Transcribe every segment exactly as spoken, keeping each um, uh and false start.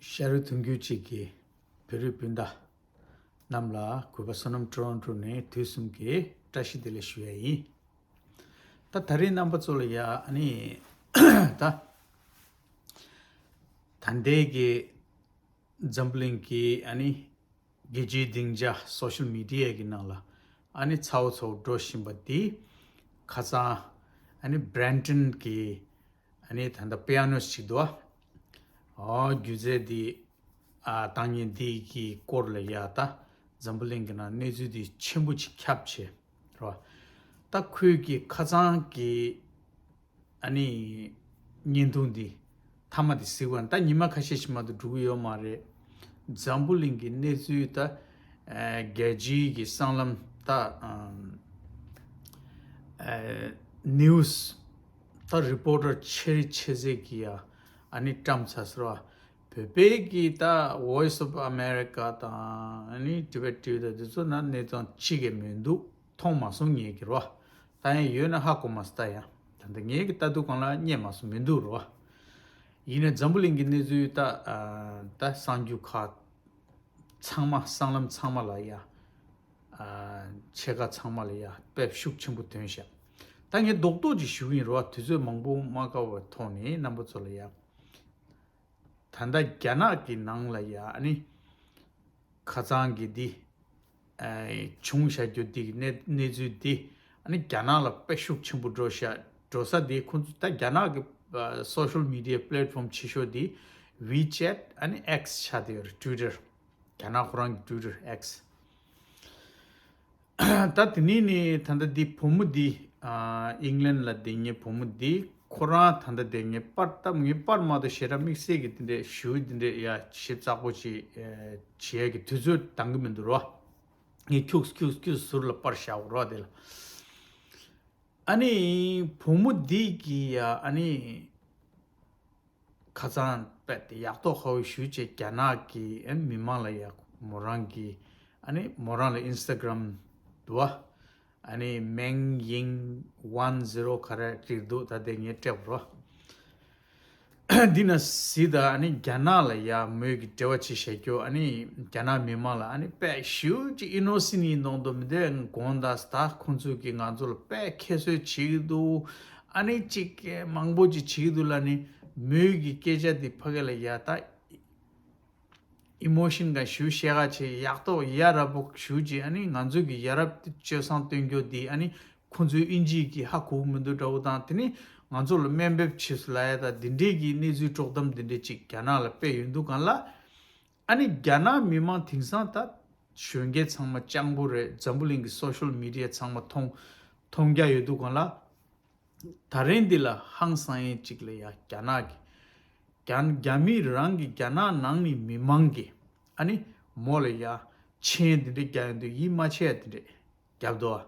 ཤ་རུས་ཐུང་ཀུ་གཅིག་གི་བོད་རིགས་སྤུན་ཟླ་རྣམས་ལ་གུས་པ་བསོད་ནམས་ཊོ་རོན་ཊོ་ནས་དུས་གསུམ་གྱི་བཀྲ་ཤིས་བདེ་ལེགས་ཞུ་ཡ་ཡིན། ད་ད་རིང་རྣམ་པ་ཚོ་ལ་ཡ་ཨ་ནི་ད་ད་ལྟའི་གི་འཛམ་བུ་གླིང་གི་ཨ་ནི་རྒྱལ་སྤྱིའི་སྡིངས་ཆ་སོ་ཤལ་མི་ཌི་ཡ་གི་ནང་ལ་ཨ་ནི་ཚ་བོ་ཚ་བོ་འགྲོ་བཞིན་པ་འདི་ཁ་སང་ཨ་ནི་བྷི་རན་ཊོན་གི་ཨ་ནི་ད་ལྟ་པི་ཡ་ནོ་ཞིག་འདུག་ཨ། ཨོ་སྒྱུ་རྩལ་འདི་ཨ་བཏང་མཁན་འདི་གི་སྐོར་ལ་ཡ་ད་འཛམ་བུ་གླིང་གི་ནང་གནས་ཚུལ་འདི་ཆེན་པོ་ཅིག་ཁྱབ་བྱས་རེད་བ། ད་ཁོས་གི་ཁ་སང་གི་ཨ་ནི་བརྙན་ཐུང་འདི་མཐའ་མ་འདི་གཟིགས་པ་ན་ད་ཉི་མ་ཁ་ཤས་ཤིག་མ་གཏོགས་འགྲོ་གི་ཡོད་མ་རེད། འཛམ་བུ་གླིང་གི་གནས་ཚུལ་ད་ཨ་རྒྱལ་སྤྱིའི་གི་གསར་ལམ་ད་ཨ་ནིའུ་སི་ད་རི་པོ་ཊར་ཆེ་རིགས་ཆེ་ཚད་ཀྱི་ཡ་ཨ་ནི་བཀྲམ་ཚར་ཟེར་བ། བོད་པའི་གི་ད་Voice of America དང་ཨ་ནི་Tibet TV དང་དེ་ཚོ་ན་གནས་སྟངས་གཅིག་གི་མི་འདུག་མཐོང་མ་སོང་ངས་ཀྱི་རོ། ད་ཡང་ཡོད་ན་ཧ་གོ་མ་སོང་ད་ཡང་ད་ལྟ་ངས་ཀྱི་ལྟ་དུས་གང་ལ་རྙེད་མ་སོང་མི་འདུག་རོ། ཡིན་ནའི་འཛམ་བུ་གླིང་གི་གནས་ཚུལ་ད་ད་གསར་འགྱུར་ཁག་ཚང་མ་གསར་ལམ་ཚང་མ་ལ་ཡ་ཆེ་ཁག་ཚང་མ་ལ་ཡ་དཔེ་ཤུགས་ཆེན་པོ་ཐོན་ཤག་ད་ངས་རྡོག་རྡོག་ཅིག་ཞུ་གི་ཡིན་རོ། དུས་ཚོད་མང་པོ་མ་བཀག་པའི་ཐོག་ནས་རྣམ་པ་ཚོ་ལ་ཡ། ད་ལྟ་རྒྱ་ནག་གི་ནང་ལ་ཡ་ཨ་ནི་ཁ་སང་གི་འདི་ཨ་བྱུང་བཞག་རྒྱུ་འདི་གི་གནས་གནས་ཚུལ་འདི་ཨ་ནི་རྒྱ་ནག་ལ་དཔེ་ཤུགས་ཆེན་པོ་འགྲོ་ཤག་འགྲོ་ས་འདི་ཁོང་ཚོ་ད་རྒྱ་ནག་གི་ཨ་social media platform ཆེ་ཤོས་འདི་WeChat ཨ་ནི་X ཆགས་བསྡད་ཡོད་རེད། Twitter རྒྱ་ནག་ཁོ་རང་གི་Twitter X ད་དེ་ནས་ནི་ད་ལྟ་འདི་བུ་མོ་འདི་ཨ་ཨིང་ལན་ལ་བསྡད་མཁན་བུ་མོ་འདི་ཁོ་རང་ད་ལྟ་བསྡད་མཁན་པར་ད་ངའི་པར་མ་གཏོགས་ཞེ་དྲག་དམིགས་བསལ་གྱི་དེ་འདྲས་ཞུ་དེ་འདྲས་ཡ་ཞིབ་ཚགས་པོ་ཅིག་ཨ་བྱེད་ཡ་གི་དུས་ཚོད་འདང་གི་མི་འདུག་རོ། ངས་ཁྱུག་ཁྱུག་ཁྱུག་ཟུར་ལ་པར་བཞག་རོ་དེ་ལ། ཨ་ནི་བུ་མོ་འདི་གི་ཡ་ཨ་ནི་ཁ་སང་དཔེ་དེ་ཡག་ཐོག་ཧ་བོ་ཞུ་བྱས་རྒྱ་ནག་གི་ཨ་མི་མང་ལ་ཡ་མོ་རང་གི་ཨ་ནི་མོ་རང་ལ་Instagram འདུག་བ། ཨ་ནི་མེང་ཡིང་ཝན་ཛི་རོ་ག་རེ་བྲིས་འདུག་ད་དེ་ངས་སྤྲད་པ་རོ། འདི་ན་སི་ད་ཨ་ནི་རྒྱ་ནག་ལ་ཡ་མོས་ཀྱི་འབྲེལ་བ་བྱེད་བཞག་རྒྱུ་ཨ་ནི་རྒྱ་ནག་མི་མང་ལ་ཨ་ནི་དཔེ་ཞུ་ཅིག་ཨི་ནོ་སི་ནི་གནང་འདུག་མི་འདོད་དགོངས་དག་ད་ཁོང་ཚོས་ཀྱི་ང་ཚོ་ལ་དཔེ་ཁྱད་གསོད་བྱེད་ཀྱི་འདུག་ཨ་ནི་ཅིག་མང་པོ་ཅིག་བྱེད་ཀྱི་འདུག་ལ་ནི་མོས་ཀྱི་སྐད་ཆ་འདི་ཕ་གི་ལ་ཡ་ད་ཨི་མོ་ཤན་ག་ཞུ་ཤེས་ག་བྱེད་ཡག་ཐོག་ཡ་ར་པོ་ཞུ་ཅིག་ཨ་ནི་ང་ཚོ་གི་ཡ་རབས་སྤྱོད་བཟང་སྟོན་རྒྱུ་འདི་ཨ་ནི་ཁོང་ཚོའི་ཨིན་ཇིའི་གི་ཧ་གོ་གི་མི་འདུག་འདྲ་བོ་དང་དེ་ནི་ང་ཚོ་ལ་དམའ་འབེབས་བྱེད་སུ་ལ་ཡ་ད་འདི་འདྲའི་གི་གནས་ཚུལ་དཀྲོག་གཏམ་འདི་འདྲའི་ཅིག་རྒྱ་ནག་ལ་སྤེལ་ཡོང་དུས་གང་ལ། ཨ་ནི་རྒྱ་ནག་མི་མང་དེང་སང་ད་གཞོན་སྐྱེས་ཚང་མ་སྤྱང་པོ་རེད། འཛམ་བུ་གླིང་གི་social media ཚང་མ་མཐོང་མཐོང་རྒྱ་ཡོད་དུས་གང་ལ། ད་རིང་འདི་ལ་ཧང་སང་ཡིན་གཅིག་ལ་ཡ་རྒྱ་ནག་གི་རྒྱ་རྒྱ་མི་རང་གི་རྒྱ་ནག་ནང་ནས་མི་མང་གི་ཨ་ནི་མོ་ལ་ཡ་མཆན་འདི་འདྲ་རྒྱག་ཡོང་དུས་ཡིད་མ་ཆེས་ཡ་འདི་འདྲ་རྒྱབ་འདུག་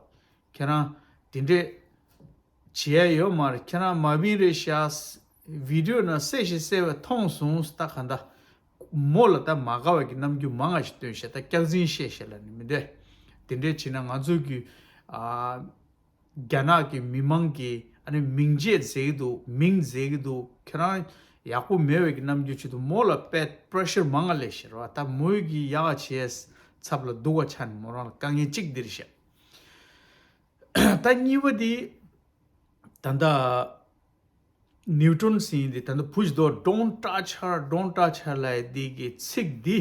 ཁྱེད་རང་འདི་འདྲ་བྱེད་ཡ་ཡོད་མ་རེད། ཁྱེད་རང་མ་བིན་རེད་ཤག་བི་ཌི་ཡོ་ནང་གསལ་ཞིག་གསལ་བའི་མཐོང་སོང་ད་ག་འདྲ། མོ་ལ་ད་མ་དགའ་བ་གི་རྣམ་འགྱུར་མང་ང་ཞིག་སྟོན་ཤག་ད་སྐྱག་རྫུན་བཤད་ཤག་ལ་ནི་མི་འདོད། དེ་འདྲས་བྱས་ན་ང་ཚོ་གི་ཨ་རྒྱ་ནག་གི་མི་མང་གི་ཨ་ནི་མིང་རྗེས་ཟེར་གི་འདུག་མིང་ཟེར་གི་འདུག་ཁྱེད་རང་ཡག་པོ་མེད་བའི་གི་རྣམ་འགྱུར་བྱེད་དུ་མོ་ལ་དཔེ་པྲེ་ཤར་མང་ང་ལས་ཤེར་བ་ད་མོའི་གི་ཡག་བྱས་ཚབ་ལ་སྡུག་བ་ཆ་ནི་མོ་རང་ལ་དཀའ་ངལ་གཅིག་འདིར་ཤག་ད་གཉིས་པ་དེ་ད་ལྟ་ནིའུ་ཊོན་ཟེར་ཡིན་དེ་ད་ལྟ་བུ་ཞིག་འདུག Don't touch her, don't touch her ལབ་ཡ་འདི་གི་ཚིག་འདི་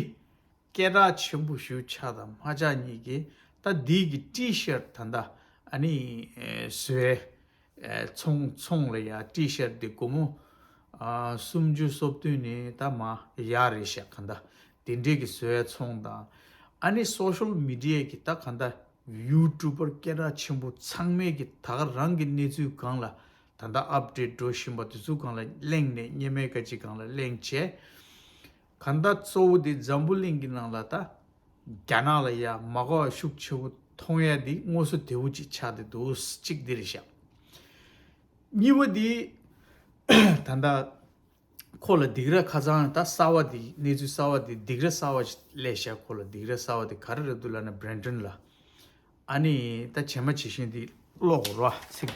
སྐད་གྲགས་ཆེན་པོ་ཞུ་ཆགས་དང་མ་ཆགས་གཉིས་ཀྱི་ད་འདི་གི་ཊི་ཤར་ཊི་ད་ལྟ་ཨ་ནི་ཨེ་བཟོས་ཨེ་ཚོང་ཚོང་ལ་ཡ་ཊི་ཤར་ཊི་འདི་སྒོར་མོ་ཨ་སུམ་ཅུ་སོ་བདུན་ནས་ད་མ་ཡར་རེད་ཤག་ག་འདྲ་དེ་འདྲས་ཀྱི་བཟོས་ཚོང་དང་ཨ་ནི་སོ་ཤལ་མི་ཌི་ཡ་གི་ད་ག་འདྲ་ཡུ་ཊུབ་པར་སྐད་གྲགས་ཆེན་པོ་ཚང་མས་ཀྱི་ད་ག་རང་གི་གནས་ཚུལ་སྒང་ལ་ད་ལྟ་ཨབ་ཌེཊ་འགྲོ་བཞིན་པ་དེ་ཚོ་སྒང་ལ་གླེང་ནས་སྙེ་མའི་ཀ་ཅིག་སྒང་ལ་གླེང་བྱས། ག་ད་གཙོ་བོ་དེ་འཛམ་བུ་གླིང་གི་ནང་ལ་ད་རྒྱ་ནག་ལ་ཡ་མ་དགའ་བ་ཤུགས་ཆེ་བོ་མཐོང་ཡ་དེ་དངོས་སུ་དེ་བོ་ཅིག་ཆགས་བསྡད་འདུག་གཅིག་འདི་རེད་ཤག་གཉིས་པ་དེ་ད་ལྟ་ཁོ་ལ་སྡིགས་ར་ཁ་སང་ད་གསར་བ་དེ་གནས་ཚུལ་གསར་བ་དེ་སྡིགས་ར་གསར་བ་ཞིག་སླེབས་ཤག་ཁོ་ལ་སྡིགས་ར་གསར་བ་དེ་ག་རེ་རེད་འདུག་ལབ་ན་བྷི་རན་ཊོན་ལ་ཨ་ནི་ད་བྱེ་མ་བྱེ་ཤིང་དེ་ཀློག་རོགས་ཚིག་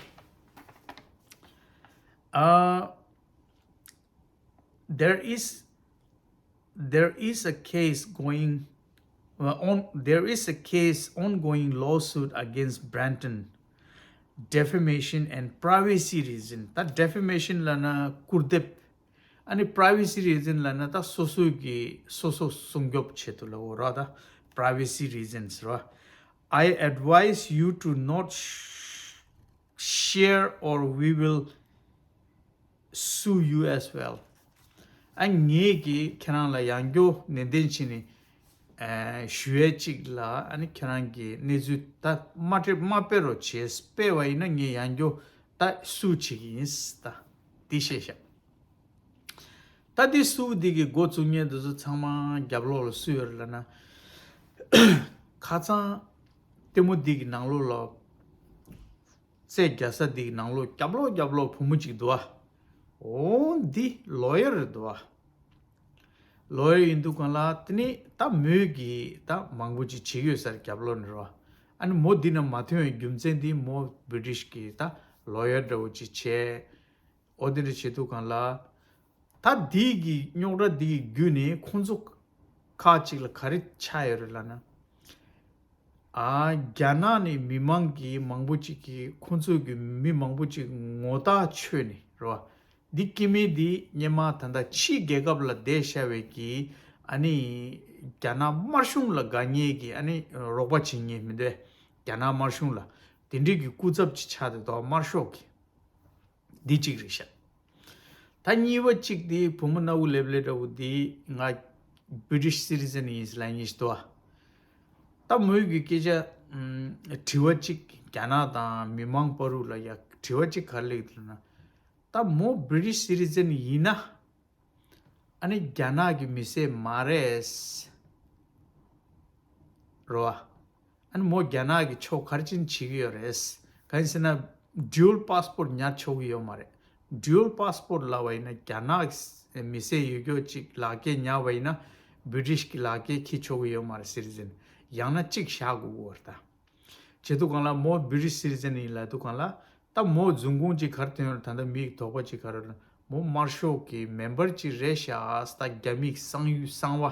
ཨ། There is there is a case going, uh, on, there is a case ongoing lawsuit against Brenton, defamation and privacy reason. ད་defamation ལབ་ན་སྐུར་འདེབས། ཨ་ནི་privacy reason ལབ་ན་ད་སོ་སོའི་གི་སོ་སོ་སྲུང་སྐྱོབ་ཆེད་དུ་ལབ་དགོས་རེད་བ། ད་privacy reasons རེད་བ། I advise you to not sh- share or we will sue you as well. ཨ་ངས་ཀྱིས་ཁྱེད་རང་ལ་ཡང་བསྐྱར་ནན་ཏན་བྱས་ནས་ཨ་ཞུ་ཡས་གཅིག་ལ། ཨ་ནི་ཁྱེད་རང་གིས་གནས་ཚུལ་ད་མ་སྤྲད་མ་སྤེལ་རོགས་བྱས། སྤེལ་བ་ཡིན་ན་ངས་ཡང་བསྐྱར་ད་སུ་བྱེད་ཀྱི་ཡིན། ད་འདི་བཤད་ཤག་ད་འདི་སུ་འདི་གི་འགོ་བཙུགས་མཁན་འདི་ཚོ་ཚང་མ་རྒྱབ་ལོགས་ལ་སུ་ཡོད་རེད་ལབ་ན། ཁ་སང་ལྟད་མོ་འདི་གི་ནང་ལོགས་ལ། རྩེ་རྒྱག་ས་འདི་གི་ནང་ལོགས་རྒྱབ་ལོགས་རྒྱབ་ལོགས་བུ་མོ་གཅིག་འདུག་ཨ། འོ་འདི་lawyer རེད་འདུག་ཨ། lawyer ཡིན་དུས་གང་ལ་དེ་ནི་ད་མོས་ཀྱིས་ད་མང་པོ་ཅིག་བྱེད་ཀྱི་ཡོད་ས་རེད་རྒྱབ་ལོགས་ནས་རོ། ཨ་ནི་མོ་འདི་ན་མ་ཐོན་པའི་རྒྱུ་མཚན་འདི་མོ་British གི་ད་lawyer འདྲ་བོ་ཅིག་བྱས། འོ་དེ་འདྲ་བྱེད་དུས་གང་ལ། ད་འདི་གི་རྙོག་དྲ་འདི་གི་བརྒྱུད་ནས་ཁོང་ཚོ་ཁག་ཅིག་ལ་ག་རེ་ཆགས་ཡོད་རེད་ལབ་ན། ཨ་རྒྱ་ནག་ནས་མི་མང་གི་མང་པོ་ཅིག་གིས་ཁོང་ཚོ་གི་མི་མང་པོ་ཅིག་ངོ་རྟགས་ཆོད་ནས་རེད་བ། འདི་སྐྱེ་དམན་འདི་སྔོན་མ་ད་ལྟ་ཕྱིའི་རྒྱལ་ཁབ་ལ་བསྡད་བཞག་པའི་གི་ཨ་ནི་རྒྱ་ནག་དམར་གཞུང་ལ་དགའ་མཁན་གྱི་ཨ་ནི་རོགས་པ་བྱེད་མཁན་མི་འདུག་རྒྱ་ནག་དམར་གཞུང་ལ་དེ་འདྲའི་གི་སྐུ་ཚབ་ཅིག་ཆགས་བསྡད་འདུག་དམར་ཤོག་གི། འདི་གཅིག་རེད་ཤག་ད་གཉིས་པ་གཅིག་དེ་བུ་མོ་སྣ་བུག་ལེབ་ལེབ་འདྲ་བོ་དེ་ང་British citizen ཡིན་ཟེར་ལབ་མཁན་ཞིག་འདུག་ཨ། ད་མོས་ཀྱི་སྐད་ཆ་ཨམ་དྲི་བ་གཅིག་རྒྱ་ནག་དང་མི་མང་བར་དུ་ལ་ཡ་དྲི་བ་གཅིག་ག་རེ་སླེབས་འདུག་ན། ད་མོ་British citizen ཡིན་ན་ཨ་ནི་རྒྱ་ནག་གི་མི་སེར་མ་རེད། རོ་ཨ། ཨ་ནི་མོ་རྒྱ་ནག་གི་ཕྱོགས་ག་རེ་ཕྱིན་བྱེད་ཀྱི་ཡོད་རེད། གང་ཡིན་ཟེར་ན་dual passport ཉར་ཆོག་གི་ཡོད་མ་རེད། dual passport ལབ་པ་ཡིན་ན་རྒྱ་ནག་གི་མི་སེར་ཡོད་རྒྱུ་ཅིག་ལག་འཁྱེར་ཉར་བ་ཡིན་ན་British གི་ལག་འཁྱེར་འཁྱེར་ཆོག་གི་ཡོད་མ་རེད། citizen ཡང་ན་གཅིག་བཞག་དགོས་ཀྱི་ཡོད་རེད་ད། བྱེད་དུས་གང་ལ་མོ་British citizen ཡིན་ལབ་དུས་གང་ལ། ད་མོ་རྫུན་རྐུན་ཅིག་ག་རེ་ཐོན་ཡོད་རེད། ད་ལྟ་མི་ཡི་དོགས་པ་ཅིག་ག་རེ་རེད། མོ་དམར་ཤོག་གི་མེམ་བར་ཅིག་རེད་ཤག་ད་རྒྱ་མིའི་གསང་ཡུལ་གསང་བ།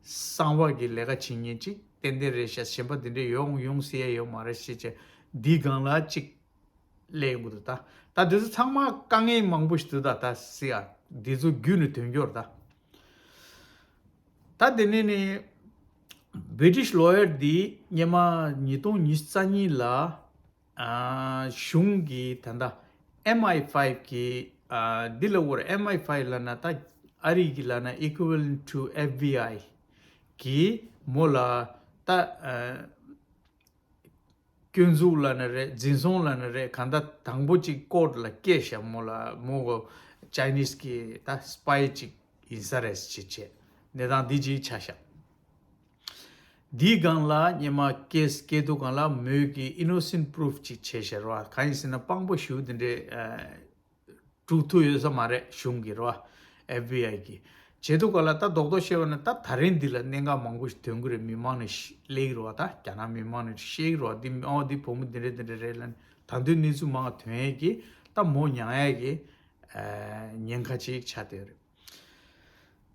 གསང་བ་གི་ལས་ཀ་བྱེད་མཁན་ཅིག་ཏན་ཏན་རེད་ཤག་གཞན་པ་འདི་འདྲས་ཡོང་ཡོང་སྲིད་ཡ་ཡོད་མ་རེད་ཞེས་བྱས་འདིའི་སྒང་ལ་ཅིག་སླེབས་ཡོང་གི་འདུག་ད་ད་འདི་ཚོ་ཚང་མ་དཀའ་ངལ་མང་པོ་ཞིག་འདུག་ད་ད་སྲིད་ཨ་འདི་ཚོ་བརྒྱུད་ནས་ཐོན་རྒྱུ་རེད་ད། ད་དེ་ནས་ནི་British lawyer འདི་སྔོན་མ་ཉིས་སྟོང་ཉི་ཤུ་རྩ་གཉིས་ལ་ཨ་གཞུང་གིས་ད་ལྟ་M I five གི་ཨ་འདི་ལ་བོར་M I five ལབ་ན་ད་ཨ་རི་གི་ལབ་ན་equivalent to F B I གིས་མོ་ལ་ད་ཨ་སྐྱོན་འཛུགས་ལབ་ན་རེད། འཛིན་བཟུང་ལབ་ན་རེད། གང་ལྟར་དང་པོ་གཅིག་court ལ་སྐྱེལ་ཤག་མོ་ལ་མོ་གོ་Chinese གི་ད་spy གཅིག་ཡིན་ས་རེད་ཅེས་བྱས་གནས་སྟངས་འདི་གཅིག་ཆགས་ཤག་འདིའི་སྒང་ལ་སྔོན་མ་case སྐྱེལ་དུས་སྒང་ལ་མོས་ཀྱི་innocent proof ཅིག་བྱས་ཤག་རེད་བ། གང་ཡིན་ཟེར་ན་དཔང་པོ་ཞུ་འདི་འདྲས་ཨ་སྒྲུག་ཐུབ་ཡོད་ས་མ་རེད་གཞུང་གིས་རེད་བ། F B I གིས་བྱེད་དུས་སྒང་ལ་ད་རྡོག་རྡོག་བཤད་པ་ན་ད་ད་རིང་འདི་ལ་གནད་འགག་མང་པོ་ཞིག་ཐོན་གི་རེད། མི་མང་ནས་ཤ་གླེང་གི་རེད་བ། ད་རྒྱ་ནག་མི་མང་ནས་བཤད་གི་རེད་བ། འདི་ཨོ་འདི་བུ་མོ་འདི་འདྲས་འདི་འདྲས་རེད་ལབ་ནས་ད་དུང་གནས་ཚུལ་མང་བ་ཐོན་ཡས་ཀྱི་ད་མོ་མྱང་ཡས་ཀྱི་ཨ་ཉེན་ཁ་ཅིག་ཆགས་བསྡད་ཡོད་རེད།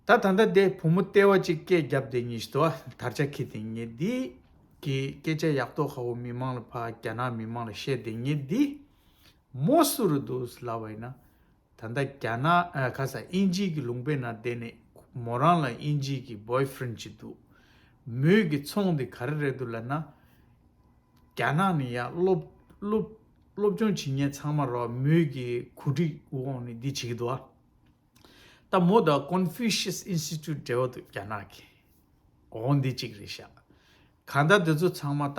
ད་ད་ལྟ་དེ་བུ་མོ་ལྟེ་བ་གཅིག་སྐད་བརྒྱབ་བསྡད་མཁན་ཞིག་འདུག་བ། དར་ཆ་འཁྱེར་བསྡད་མཁན་འདི་གི་སྐད་ཆ་ཡག་ཐོག་ཧ་བོ་མི་མང་ལ་ཕར་རྒྱ་ནག་མི་མང་ལ་བཤད་བསྡད་མཁན་འདི་མོ་སུ་རུ་འདུག་ལབ་པ་ཡིན་ན། ད་ལྟ་རྒྱ་ནག་ཨ་ཁ་ས་དབྱིན་ཇི་གི་ལུང་པའི་ནང་བསྡད་ནས་མོ་རང་ལ་དབྱིན་ཇི་གི་boyfriend ཅིག་འདུག་མོས་ཀྱི་ཚོང་འདི་ག་རེ་རེད་འདུག་ལབ་ན། རྒྱ་ནག་ནས་ཡར་སློབ་སློབ་སློབ་སྦྱོང་བྱེད་མཁན་ཚང་མ་རོ་མོས་ཀྱི་གོ་སྒྲིག་འོག་ནས་འདི་བྱེད་ཀྱི་འདུག་ཨ། ད་མོ་དང་Confucius Institute འབྲེལ་བ་འདུག་རྒྱ་ནག་གི། འོ་འདི་གཅིག་རེད་ཤག་གང་ལྟར་འདི་ཚོ་ཚང་མ་ད་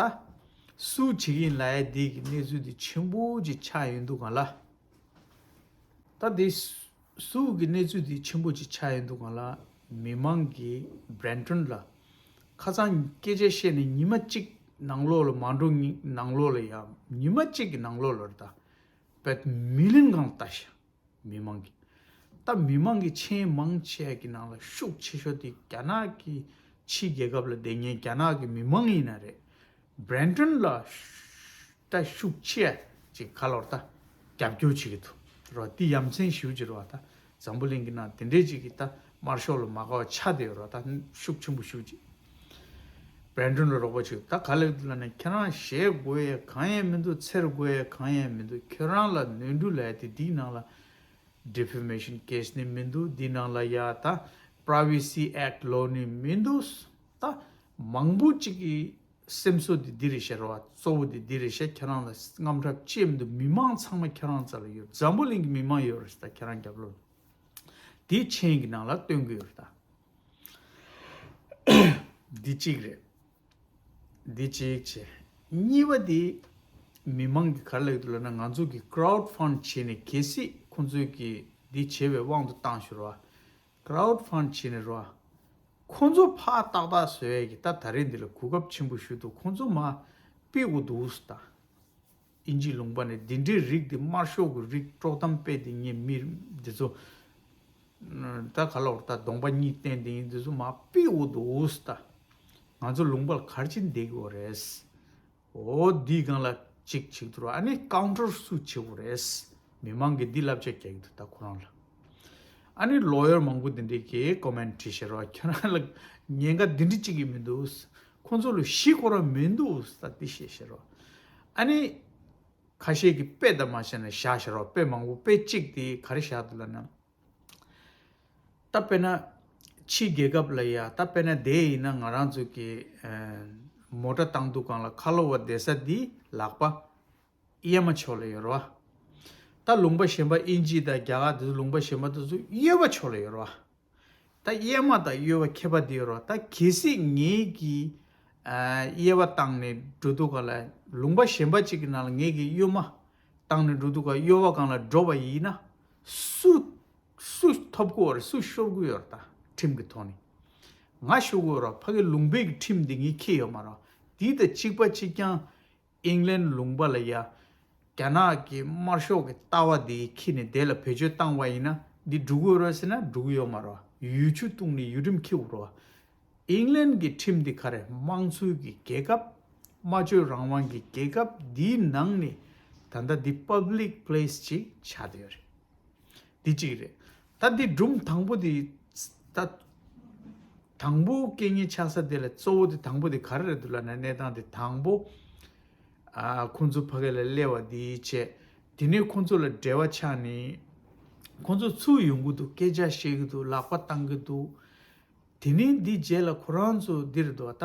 སུ་བྱེད་ཀྱི་ཡིན་ལབ་ཡ་འདི་གི་གནས་ཚུལ་འདི་ཆེན་པོ་ཅིག་ཆགས་ཡོང་དུས་སྒང་ལ། ད་འདི་སུ་གི་གནས་ཚུལ་འདི་ཆེན་པོ་ཅིག་ཆགས་ཡོང་དུས་སྒང་ལ་མི་མང་གིས་Brenton ལ་ཁ་སང་སྐད་ཆ་བཤད་ནས་ཉི་མ་གཅིག་ནང་ལོགས་ལ་མ་འགྲོ་ནང་ལོགས་ལ་ཡ་ཉི་མ་གཅིག་གི་ནང་ལོགས་ལ་རེད་ད། བེད་མི་ལིན་གང་ལྟ་ཤག་མི་མང་གི། ད་མི་མང་གི་ཆེས་མང་ཆེ་གི་ནང་ལ་ཤུགས་ཆེ་ཤོས་དེ་རྒྱ་ནག་གི་ཕྱི་རྒྱལ་ཁབ་ལ་བསྡད་མཁན་རྒྱ་ནག་གི་མི་མང་ཡིན་ན་རེད། Brenton ལ་ད་ཤུགས་ཆེ་ཅིག་ག་ལོར་ད་རྒྱབ་སྐྱོར་བྱེད་ཀྱི་འདུག་རོ། དེ་ཡ་མཚན་ཞེ་པོ་ཅིག་རེད་བ། ད་འཛམ་བུ་གླིང་གི་ནང་དེ་འདྲས་ཅིག་གི་ད་ དམར་ཤོག་ལ་མ་དགའ་བ་ཆགས་བསྡད་ཡོད་རེད། ད་ཤུགས་ཆེན་པོ་ཞེ་པོ་ཅིག་བྷྲེན་ཌོན་ལ་རོགས་པ་བྱེད། ད་ག་ལབ་ཀྱི་འདུག་ལབ་ན། ཁྱེད་རང་ཞེད་དགོས་ཡ་གང་ཡང་མི་འདུག་འཚེར་དགོས་ཡ་གང་ཡང་མི་འདུག་ཁྱེད་རང་ལ་ནོར་འཁྲུལ་ལབ་ཡ་དེ་འདིའི་ནང་ལ་Defamation case ནི་མི་འདུག་འདི་ནང་ལ་ཡ་ད་Privacy Act ལོག་ནི་མི་འདུག་ད་མང་པོ་ཅིག་གི་སེམས་གསོ་འདི་འདི་རེད་ཤག་རོ། གཙོ་བོ་འདི་འདི་རེད་ཤག་ཁྱེད་རང་ལ་དངངས་འཁྲབ་ཅི་ཡང་མི་འདུག་མི་མང་ཚང་མ་ཁྱེད་རང་རྩ་ལ་ཡོད། འཛམ་བུ་གླིང་གི་མི་མང་ཡོད་རེད་ད་ཁྱེད་རང་རྒྱབ་ལོགས་ལ། དེ་མཆན་གྱི་ནང་ལ་སྟོན་གྱི་ཡོད་རེད་ད། འདི་གཅིག་རེད། འདི་གཅིག་བྱས། གཉིས་པ་འདི་མི་མང་གི་ག་རེ་ལབ་ཀྱི་འདུག་ལབ་ན། ང་ཚོ་གི་Crowd Fund བྱས་ནས་གལ་སྲིད་ཁོང་ཚོས་ཀྱི་འདི་བྱས་པའི་དབང་དུ་བཏང་ཞུ་རོགས། Crowd Fund བྱས་ནས་རོགས། ཁོང་ཚོ་ཕར་ཏག་ཏག་བཟོ་ཡས་ཀྱི་ད་ད་རེས་འདི་ལ་གོ་སྐབས་ཆེན་པོ་ཞུ་འདུག་ཁོང་ཚོ་མར་ཕུད་དགོས་འདུག་ཟེར་ད། དབྱིན་ཇིའི་ལུང་པ་ནས་འདི་འདྲའི་རིགས་འདི་དམར་ཤོག་གི་རིགས་དཀྲོག་གཏམ་སྤེལ་འདི་ངས་མི་འདི་ཚོ་ད་ག་ལབ་དགོས་རེད་ད། གདོང་པ་གཉིས་བསྟན་འདི་འདི་ཚོ་མར་ཕུད་དགོས་འདུག་ཟེར་ད། ང་ཚོ་ལུང་པ་ལ་ག་རེ་བྱས་བསྡད་དགོས་རེད། འོ་འདིའི་སྒང་ལ་གཅིག་བྱེད་ཀྱི་འདུག་ར། ཨ་ནི་ཀའུན་ཊར་སུ་བྱེད་དགོས་རེད། མི་མང་གིས་འདི་བསླབ་བྱ་རྒྱག་གི་འདུག་ད་ཁོ་རང་ལ། ཨ་ནི་ལོ་ཡར་མང་པོ་འདི་འདྲས་ཀྱིས་ཀོ་མེན་ཊི་བྲིས་ཤག་ར། ཁྱོད་རང་ལ་ཉེན་ཁ་འདི་འདྲས་གཅིག་གི་མི་འདུག་ཁོང་ཚོ་ལ་གཞི་ཁོ་རང་མི་འདུག་ད་འདི་བཤད་ཤག་ར། ཨ་ནི་ཁ་ཤས་ཀྱིས་དཔེ་ད་མ་བཤད་ན་བཞག་ཤག་ར། དཔེ་མང་པོ། དཔེ་གཅིག་དེ་ག་རེ་བཞག་འདུག་ལབ་ན། ད་དཔེར་ན་ཕྱི་རྒྱལ་ཁབ་ལ་ཡ་ད་དཔེར་ན་དེ་ཡིན་ན་ང་རང་ཚོ་གི་ཨ་མོ་ཊ་བཏང་དུས་སྒང་ལ་ཁ་ལོ་བ་བསྡད་ས་འདི་ལག་པ་གཡས་མ་ཕྱོགས་ལ་ཡོད་རེད་བ། ད་ལུང་པ་གཞན་པ་དབྱིན་ཇི་དང་རྒྱ་གར་དེ་ཚོ་ལུང་པ་གཞན་པ་དེ་ཚོ་གཡས་པ་ཕྱོགས་ལ་ཡོད་རེད་བ། ད་གཡས་མ་དང་གཡོན་པ་ཁྱད་པར་འདི་ཡོད་རེད་བ། ད་གལ་སྲིད་ངེད་ཀྱིས་ཨ་གཡས་པ་བཏང་ནས་འགྲོ་དུས་སྒང་ལ་ལུང་པ་གཞན་པ་གཅིག་གི་ནང་ལ་ངེད་ཀྱིས་གཡོན་མ་བཏང་ནས་འགྲོ་དུས་སྒང་གཡོན་པ་སྒང་ལ་འགྲོ་བ་ཡིན་ན་སུ་སུ་ཐོབ་ཀྱི་ཡོད་རེད། སུ་ཤོར་གྱི་ཡོད་རེད། ད་ཁྲིམས་ཀྱི་ཐོག་ནས་ང་ཤོར་གྱི་ཡོད་རེད། ཕ་གི་ལུང་པའི་གི་ཁྲིམས་འདི་ངས་འཁྱེར་ཡོད་མ་རེད། འདི་དང་གཅིག་པ་གཅིག་རྐྱང་ཨིང་ལན་ལུང་པ་ལ་ཡ་རྒྱ་ནག་གི་དམར་ཤོག་གི་ལྟ་བ་འདི་འཁྱེར་ནས་དེ་ལ་བེད་སྤྱོད་བཏང་བ་ཡིན་ན་འདི་འགྲིག་གི་ཡོད་རེད་ཟེར་ན་འགྲིག་གི་ཡོད་མ་རེད། ཡུལ་ཆུ་བཏུང་ནས་ཡུལ་ཁྲིམས་འཁྱེར་དགོས་རེད། ཨིང་ལན་གྱི་ཁྲིམས་འདི་ག་རེ། དམངས་གཙོའི་གི་རྒྱལ་ཁབ། སྨྲ་བརྗོད་རང་དབང་གི་རྒྱལ་ཁབ་འདིའི་ནང་ནས་ད་ལྟ་འདི་པབ་ལིག་པི་ལེ་སི་ཅིག་ཆགས་བསྡད་ཡོད་རེད། འདི་གཅིག་རེད། ད་འདི་སྒྲུང་དང་པོ་འདི་ད་དང་པོ་སྐད་ངན་ཆགས་ས་དེ་ལ་གཙོ་བོ་དེ་དང་པོ་དེ་ག་རེ་རེད་འདུག་ལབ་ན། གནས་སྟངས་དེ་དང་པོ་ཨ་ཁོང་ཚོ་ཕ་གི་ལ་སླེབས་པ་འདི་བྱས། དེ་ནས་ཁོང་ཚོ་ལ་འབྲེལ་བ་ཆགས་ནས་ཁོང་ཚོ་ཚུར་ཡོང་གི་འདུག་སྐད་ཆ་བཤད་ཀྱི་འདུག་ལག་པ་བཏང་གི་འདུག་དེ་ནས་འདི་རྗེས་ལ་ཁོ་རང་ཚོ་འདིར་འདུག་ད་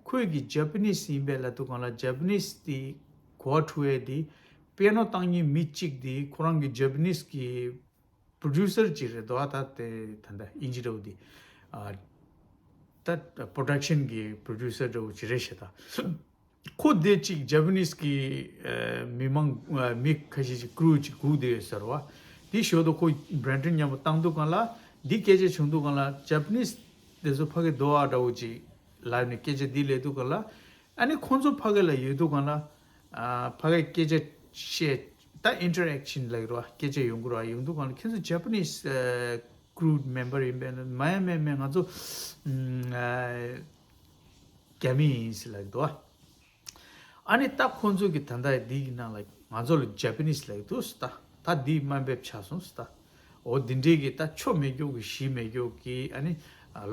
ཁོས་ཀྱི་ཇ་པ་ནིས་ཡིན་པས་ལབ་དུས་སྒང་ལ་ཇ་པ་ནིས་དེ་གོ་བ་འཁྲུལ་བས་དེ་པི་ཡ་ནོ་བཏང་མཁན་མི་གཅིག་དེ་ཁོ་རང་གི་ཇ་པ་ནིས་ཀྱི་པྲོ་ཌུ་སར་ཅིག་རེད་འདུག་ད་དེ་ད་ལྟ་ཨིན་ཇི་འདྲ་བོ་དེ་ཨ་ད་པྲོ་ཌག་ཤན་གྱི་པྲོ་ཌུ་སར་འདྲ་བོ་ཅིག་རེད་ཤག་ད། ཁོ་དེ་གཅིག་ཇ་པ་ནིས་ཀྱི་ཨ་མི་མང་ཨ་མི་ཁ་ཤས་ཅིག་ཀྲུའུ་ཅིག་སྒུག་བསྡད་ཡོད་ཟེར་བ། དེ་ཞོར་དུ་ཁོ་བྷྲེན་ཌོན་མཉམ་པོ་བཏང་དུས་སྒང་ལ་འདི་སྐད་ཆ་བྱུང་དུས་སྒང་ལ་ཇ་པ་ནིས་དེ་ཚོ་ཕ་གི་འདུག་ཨ་འདྲ་བོ་ཅིག་ལབ་ནས་སྐད་ཆ་འདི་ལབ་དུས་སྒང་ལ། ཨ་ནི་ཁོང་ཚོ་ཕ་གི་ལ་ཡོད་དུས་སྒང་ལ་ཨ་ཕ་གི་སྐད་ཆ་བཤད། ད་ཨིན་ཊར་ཨེག་ཤན་ལབ་ཀྱི་རེད་བ། སྐད་ཆ་ཡོང་གི་རེད་བ། ཡོང་དུས་སྒང་ལ་ཁྱེད་ཚོ་ཇ་པ་ནིས་ཨ་ཀྲུའུ་མེམ་བར་ཡིན་པས་ན། མ་ཡིན་མེད་མེད་ང་ཚོ་ཨ་རྒྱ་མི་ཡིན་ཟེར་ལབ་ཀྱི་འདུག་བ། ཨ་ནི་ད་ཁོང་ཚོ་གི་ད་ལྟ་འདི་གི་ནང་ལ་ང་ཚོ་ལ་ཇ་པ་ནིས་ལབ་ཀྱི་འདུག་ཟེར་ད། ད་འདི་དམའ་འབེབས་ཆགས་སོང་ཟེར་ད། འོ་འདི་འདྲའི་གི་ད་ཆོ་མེད་རྒྱུ་གི་གཞི་མེད་རྒྱུ་གི་ཨ་ནི་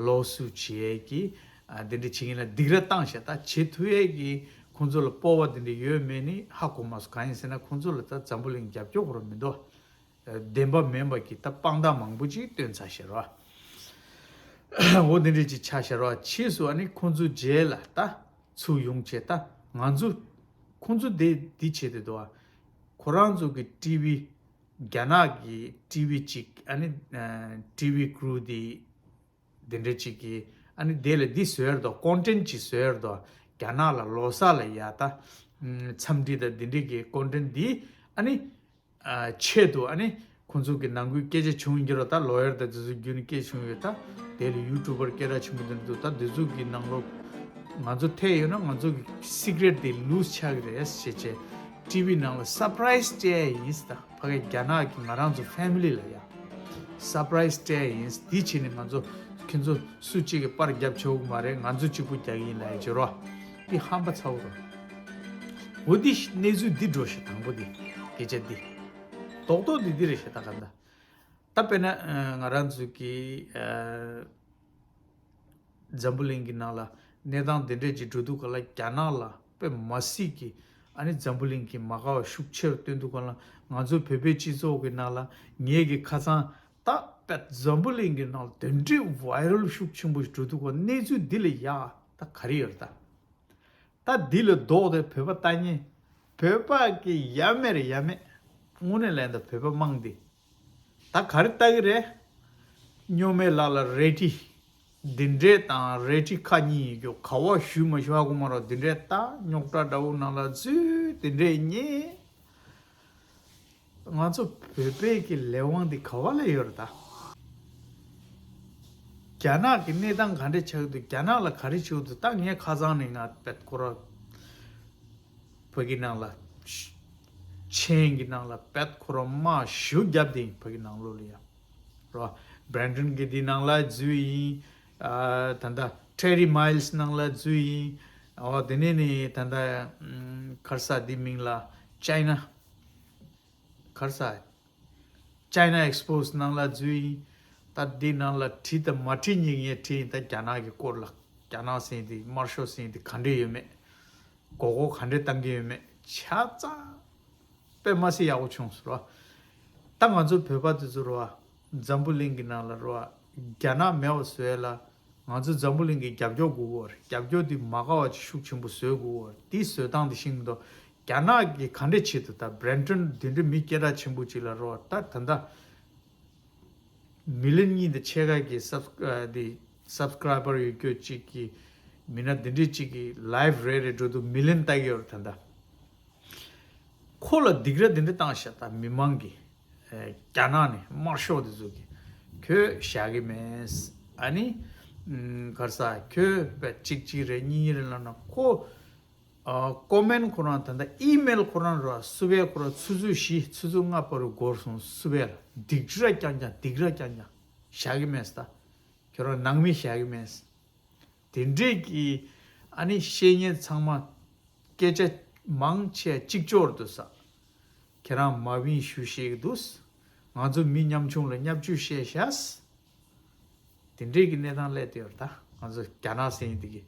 ལོ་སུ་བྱེད་ཡས་ཀྱི་ཨ་འདི་འདྲ་བྱེད་མཁན་ལ་སྡིགས་ར་བཏང་ཤག་ད་བྱེད་ཐུབ་ཡས་ཀྱི་ཁོང་ཚོ་ལ་སྤོབས་པ་འདི་འདྲ་ཡོད་མེད་ནི་ཧ་གོ་མ་སོང་། གང་ཡིན་ཟེར་ན་ཁོང་ཚོ་ལ་ད་འཛམ་བུ་གླིང་རྒྱབ་སྐྱོར་ཁོ་རང་མི་འདུག་བདེན་པ་མིན་པ་གི་ད་དཔང་རྟགས་མང་པོ་ཅིག་བཏོན་ཚར་ཤག་ར། འོ་འདི་འདྲ་ཅིག་ཆགས་ཤག་ར། ཕྱིས་སུ་ཨ་ནི་ཁོང་ཚོ་རྗེས་ལ་ད་ཚུར་ཡོང་བྱས་ད་ང་ཚོ་ཁོང་ཚོ་དེ་འདི་བྱེད་དེ་འདུག་ཨ། ཁོ་རང་ཚོ་གི་ཊི་ཝི་རྒྱ་ནག་གི་ཊི་ཝི་ཅིག་ཨ་ནི་ཊི་ཝི་ཀྲུའུ་དེ་དེ་འདྲ་ཅིག་གིས་ཨ་ནི་དེ་ལ་འདི་བཟོས་ར་འདུག་ཀོན་ཊེན་ཊི་ཅིག་བཟོས་ར་འདུག་རྒྱ་ནག་ལ་ལོ་གསར་ལ་ཡ་ད་འཚམས་འདྲི་དང་དེ་འདྲ་གི་ཀོན་ཊེན་ཊི་འདི་ཨ་ནི་ཨ་ཆེད་དུ་ཨ་ནི་ཁོང་ཚོ་གི་ནང་ཁུལ་སྐད་ཆ་བྱུང་ཡོད་ར། ད་ལོ་ཡར་དང་དེ་ཚོ་བརྒྱུད་ནས་སྐད་ཆ་བྱུང་ཡོད། ད་དེ་ལ་ཡུ་ཊུབ་པར་སྐད་གྲགས་ཆེན་པོ་དེ་འདྲ་འདུག་ད་དེ་ཚོ་གི་ནང་ལོགས་ང་ཚོ་ཐད་ཡོད་ན་ང་ཚོ་གི་སི་ཀི་རེཊ་དེ་ལུ་ཛི་ཆགས་ཀྱི་རེད་ཟེར་བྱས་ཊི་ཝི་ནང་ལ་སར་པ་རའི་ཛི་སྤྲད་ཡ་ཡིན་ཟེར། ད་ཕ་གི་རྒྱ་ནག་གི་ང་རང་ཚོ་ཕེ་མི་ལི་ལ་ཡ་སར་པ་རའི་ཛི་སྤྲད་ཡ་ཡིན། དེ་བྱས་ནས་ང་ཚོ་ཁྱེད་ཚོ་སུ་གཅིག་གིས་པར་རྒྱབ་ཆོག་གི་མ་རེད། ང་ཚོ་གཅིག་པུ་རྒྱག་གི་ཡིན་ལབ་ཡ་བྱེད་རོགས། དེ་ཧམ་པ་ཚ་བོ་རེད། འོ་དེ་གནས་ཚུལ་འདི་འགྲོ་ཤག་དང་པོ་དེ་སྐད་ཆ་འདི་རྡོག་རྡོག་འདི་འདི་རེད་ཤག་ད་ག་ད། ད་དཔེར་ན་ང་རང་ཚོ་གི་འཛམ་བུ་གླིང་གི་ནང་ལ་གནས་སྟངས་དེ་འདྲས་ཅིག་འགྲོ་དུས་ག་ལ། རྒྱ་ནག་ལ་དཔེ་མ་སྲིད་ཀྱི་ཨ་ནི་འཛམ་བུ་གླིང་གི་མ་དགའ་བ་ཤུགས་ཆེ་རུ་བཏོན་དུས་ག་ལ། ང་ཚོ་བོད་པའི་སྤྱི་ཚོགས་ཀྱི་ནང་ལ་ངེད་ཀྱི་ཁ་སང་ད་དཔེ་འཛམ་བུ་གླིང་གི་ནང་ལ་དེ་འདྲས་ཝའི་རལ་ཤུགས་ཆེན་པོ་ཞིག་འགྲོ་དུས་ག་ལ། གནས་ཚུལ་འདི་ལས་ཡག་ད་ག་རེ་ཡོད་རེད་ད། ད་འདི་ལ་ལྡོག་སྟེ་བོད་པ་ལྟ་ཉན། བོད་པ་གི་ཡ་མེད་རེད། ཡ་མེད། དངོས་གནས་ལན་ད་བོད་པ་མང་འདི། ད་ག་རེ་ལྟ་གི་རེད། སྨྱོ་མེད་ལག་ལ་རལ་གྲི་འདི་འདྲས་དང་། རལ་གྲི་ཁ་གཉིས་ཡོད་རྒྱུ། ག་བ་གཞུས་མ་གཞུ་ཧ་གོ་མ་རོགས། འདི་འདྲས་ད་རྙོག་དྲ་འདྲ་བོ་ནང་ལ་འཛུལ། འདི་འདྲས་ཉེས། ང་ཚོ་བོད་པའི་གི་ལས་དབང་འདི་ག་བ་ལ་ཡོད་རེད་ད། རྒྱ་ནག་གི་གནས་སྟངས་ག་འདྲས་ཆགས་ཀྱི་འདུག། རྒྱ་ནག་ལ་ག་རེ་བྱེད་ཀྱི་འདུག། ད་ངས་ཁ་སང་ནས་ང་བེད་ཁོ་ར་བོད་ཀྱི་ནང་ལ། མཆན་གྱི་ནང་ལ་བེད་ཁོ་ར་དམའ་ཞུ་བརྒྱབ་དེ་ཡིན། བོད་ཀྱི་ནང་ལོགས་ལ་ཡ་རོ། བྷི་རན་ཊོན་གྱི་འདི་ནང་ལ་འཛུལ་ཡིན། ཨ། ད་ལྟ་ཊེ་རི་མའིལ་སི་ནང་ལ་འཛུལ་ཡིན། འོ་དེ་ནས་ནི་ད་ལྟ་ཨམ། ག་རེ་ཟེར། འདི་མིང་ལ་ཅའི་ན། ག་རེ་ཟེར། ཅའི་ན་ཨེགས་པོ་སི་ནང་ལ་འཛུལ་ཡིན། ད་འདི་ནང་ལ་བྲིས་དང་མ་བྲིས་གཉིས་ངས་བྲིས་ཡིན། ད་རྒྱ་ནག་གི་སྐོར་ལ། རྒྱ་ནག་ཟེར་འདི། དམར་ཤོག་ཟེར་འདི་ག་འདྲས་ཡོད་མེད། མགོ་སྐོར་ག་འདྲས་བཏང་གི་ཡོད་མེད། ཆ་ཚང་དཔེ་མ་སྲིད་ཡག་པོ་བྱུང་སོང་རོ། ད་ང་ཚོ་བོད་པ་དེ་ཚོ་རོ། འཛམ་བུ་གླིང་གི་ནང་ལ་རོ། རྒྱ་ནག་མེད་པ་བཟོ་ཡ་ལ། ང་ཚོ་འཛམ་བུ་གླིང་གི་རྒྱབ་སྐྱོར་དགོས་ཀྱི་ཡོད་རེད། རྒྱབ་སྐྱོར་དེ་མ་དགའ་བ་ཅིག་ཤུགས་ཆེན་པོ་བཟོ་དགོས་ཀྱི་ཡོད་རེད། དེ་བཟོ་སྟངས་དེ་ཤེས་ཀྱི་འདུག། རྒྱ་ནག་གིས་ག་འདྲས་བྱེད་འདུག། ད་བྷི་རན་ཊོན་དེ་འདྲས་མི་སྐད་གྲགས་ཆེན་པོ་ཅིག་ལ་རོ། ད་ད་ལྟ་མི་ལི་ཡན་གཉིས་དང་ཕྱེད་ཀ་གི་སབ་ཨ། དེ་སབ་སི་ཀ་རའི་བར་ཡོད་རྒྱུ་ཅིག་གི་མི་སྣ་དེ་འདྲས་ཅིག་གི་ལའིབ་རེ་རེ་འགྲོ་དུས་མི་ལི་ཡན་ལྟ་གི་ཡོད་རེད། ད་ལྟ། ཁོ་ལ་སྡིགས་ར་དེ་འདྲ་བཏང་ཤག། ད་མི་མང་གིས། ཨེ། རྒྱ་ནག་ནས་དམར་ཤོག་དེ་ཚོ་གིས། ཁྱོད་བཞག་གི་མེད། ཨ་ནི་ཨམ། ག་རེ་ཟེར། ཁྱོད་དཔེ་གཅིག་གཅིག་རེད། གཉིས་གཉིས་རེད་ལབ་ན། ཁོ་ཨ། ཀོ་མེན་ཁོ་རང་། ད་ལྟ་ཨི་མེལ་ཁོ་རང་ར། སུ་བས་ཁོ་རང་ཆུ་ཚོད་བཞི། ཆུ་ཚོད་ལྔ་བར་དུ་འགོར་སོང་། སུ་བས་ལ་སྡིགས་ར་རྐྱང་རྐྱང་། སྡིགས་ར་རྐྱང་རྐྱང་། བཞག་གི་མེད་ད། ཁྱོད་རང་ནང་མི་བཞག་གི་མེད། དེ་འདྲས་ཀྱི་ཨ་ནི་བཤད་མཁན་ཚང་མ་སྐད་ཆ་མང་ཆེ་གཅིག་ལྕོགས་འདུག་ས། ཁྱེད་རང་མ་བིན་ཞུ་ཤེས་ཀྱི་འདུག། ང་ཚོ་མི་ཉམ་ཆུང་ལ་བརྙས་བཅོས་བཤད་ཤག། དེ་འདྲས་ཀྱི་གནས་སྟངས་སླེབས་བསྡད་ཡོད་རེད། ད་ང་ཚོ་རྒྱ་ནག་ཟེར་མཁན་དེ་གི་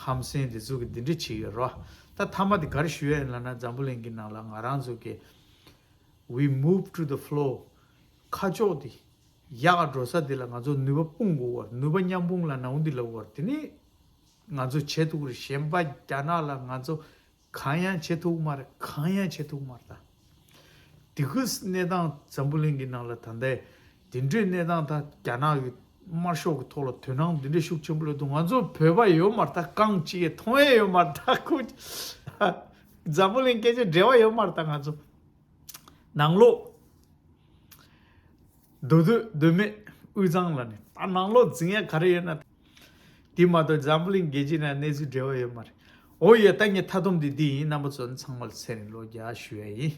ཧམ་སེམས་དེ་ཚོ་གི་དེ་འདྲས་བྱེད་ཀྱི་ཡོད་རེད་བ། ད་མཐའ་མ་དེ་ག་རེ་ཞུ་ཡ་ཡིན་ལབ་ན། འཛམ་བུ་གླིང་གི་ནང་ལ་ང་རང་ཚོ་གི་we move to the flow། ཁ་ཕྱོགས་དེ། ཡག་འགྲོ་ས་དེ་ལ་ང་ཚོ་ནུས་པ་སྤུངས་དགོས་པ། ནུས་པ་མཉམ་སྤུངས་ལབ་ན་འོ་འདི་ལབ་དགོས་པ། དེ་ནི་ང་ཚོ་བྱེད་ཐུབ་ཀྱི་རེད། གཞན་པ་རྒྱ་ནག་ལ་ང་ཚོ་གང་ཡང་བྱེད་ཐུབ་ཀྱི་མ་རེད། གང་ཡང་བྱེད་ཐུབ་ཀྱི་མ་རེད་ད། དེ་གི་གནས་སྟངས་འཛམ་བུ་གླིང་གི་ནང་ལ་ད་ལྟ་དེ་འདྲའི་གནས་སྟངས། ད་རྒྱ་ནག་གི་དམར་ཤོག་གི་ཐོག་ལ་དོ་སྣང་དེ་འདྲའི་ཤུགས་ཆེན་པོ་སླེབས་འདུག། ང་ཚོ་བོད་པ་ཡོད་མ་རེད་ད། རྐང་གཅིག་གིས་མཐོང་ཡས་ཡོད་མ་རེད་ད། ཁོ་འཛམ་བུ་གླིང་སྐད་ཆ་འབྲེལ་བ་ཡོད་མ་རེད་ད། ང་ཚོ་ནང་ལོགས། མདོ་སྟོད་མདོ་སྨད་དབུས་གཙང་ལ་ནི་ད་ནང་ལོགས་འཛིང་ཡ་ག་རེ་ཡོད་ན། དེ་མ་གཏོགས་འཛམ་བུ་གླིང་རྒྱལ་སྤྱིའི་ནང་གནས་ཚུལ་འབྲེལ་བ་ཡོད་མ་རེད། འོ་ཡ། ད་ངའི་མཐའ་སྡོམ་དེ་འདི་ཡིན། རྣམ་པ་ཚོ་ཚང་མ་ལ་ཚེ་རིང་ལོ་བརྒྱ་ཞུ་ཡ་ཡིན།